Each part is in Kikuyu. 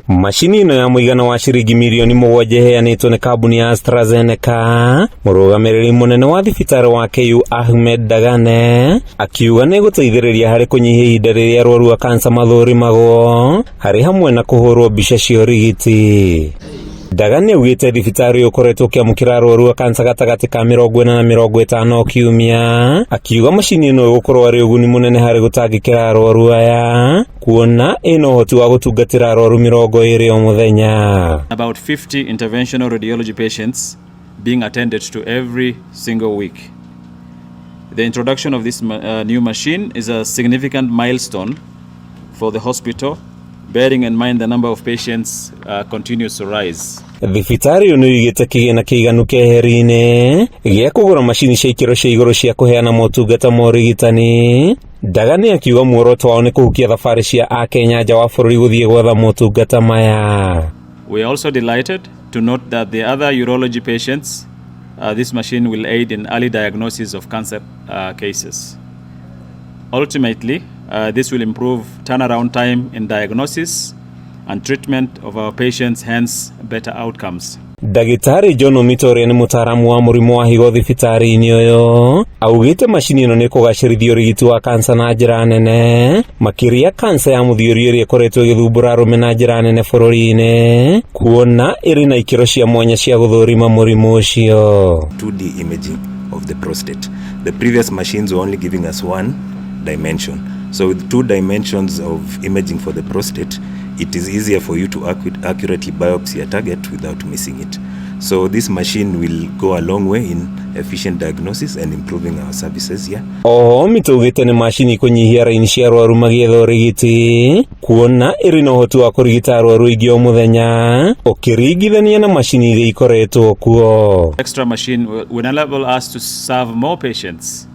Macini ĩno ya mũigana wa ciringi mirioni 7 ĩheanĩtwo nĩ kambuni ya AstraZeneca. Mũrũgamĩrĩri mũnene wa thibitarĩ wa KU Ahmed Dagane akiuga nĩ ĩgũteithĩrĩria harĩ kũnyihia ihinda rĩrĩa arwaru a kansa mathũrimagwo harĩ hamwe na kũhũrwo mbica cia ũrigiti. Dagane augĩte thibitarĩ ũyũ ũkoretwo ũkĩamũkĩra arwaru a kansa gatagatĩ ka 40 na 50 o kiumia, akiuga macini ĩno ĩgũkorwo arĩ ũguni mũnene harĩ gũtangĩkĩra arwaru aya kuona ĩna ũhoti wa gũtungatĩra arwaru 20 o mũthenya. About 50 interventional radiology patients being attended to every single week. The introduction of this new machine is a significant milestone for the hospital, bearing in mind the number of patients continues to rise. Thibitarĩ ũyũ nĩ ũigĩte kĩgĩna kĩiganu keheri-inĩ gĩa kũgũra macini cia ikĩro cia igũrũ cia kũheana motungata ma ũrigitani. Dagane akiuga muoroto wao nĩ kũhukia thabarĩ cia akenya nja wa bũrũri gũthiĩ gwetha motungata maya. We are also delighted to note that the other urology patients, this machine will aid in early diagnosis of cancer cases. Ultimately, this will improve turnaround time in diagnosis and treatment of our patients, hence better outcomes. Ndagĩtarĩ John Omito ũrĩa nĩ mũtaaramu wa mũrimũ wa higo thibitarĩ-inĩ ũyũ augĩte macini ĩno nĩ kũgacĩrithia ũrigiti wa kansa na njĩra nene, makĩria kansa ya mũthiori ĩrĩa ĩkoretwo ĩgĩthumbũra arũme na njĩra nene bũrũri-inĩ, kuona ĩrĩ na ikĩro cia mwanya cia gũthũrima mũrimũ ũcio. 2D imaging of the prostate. The previous machines were only giving us one dimension. So with two dimensions of imaging for the prostate, it is easier for you to accurately biopsy a target without missing it. So this machine will go a long way in efficient diagnosis and improving our services here. Oho mĩtũgĩte nĩ macini kũnyihia raini cia arwaru magĩetha ũrigiti, kuona ĩrĩ na ũhoti wa kũrigita arwaru aingĩ o mũthenya ũkĩringithania na macini iria ikoretwo kuo. Extra machine will enable us to serve more patients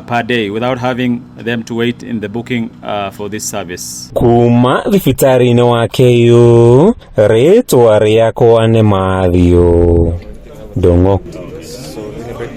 per day without having them to wait in the booking for this service. Kuma thibitarĩ-inĩ wa KU, rĩtwa rĩakwa nĩ Matthew Ndung'u.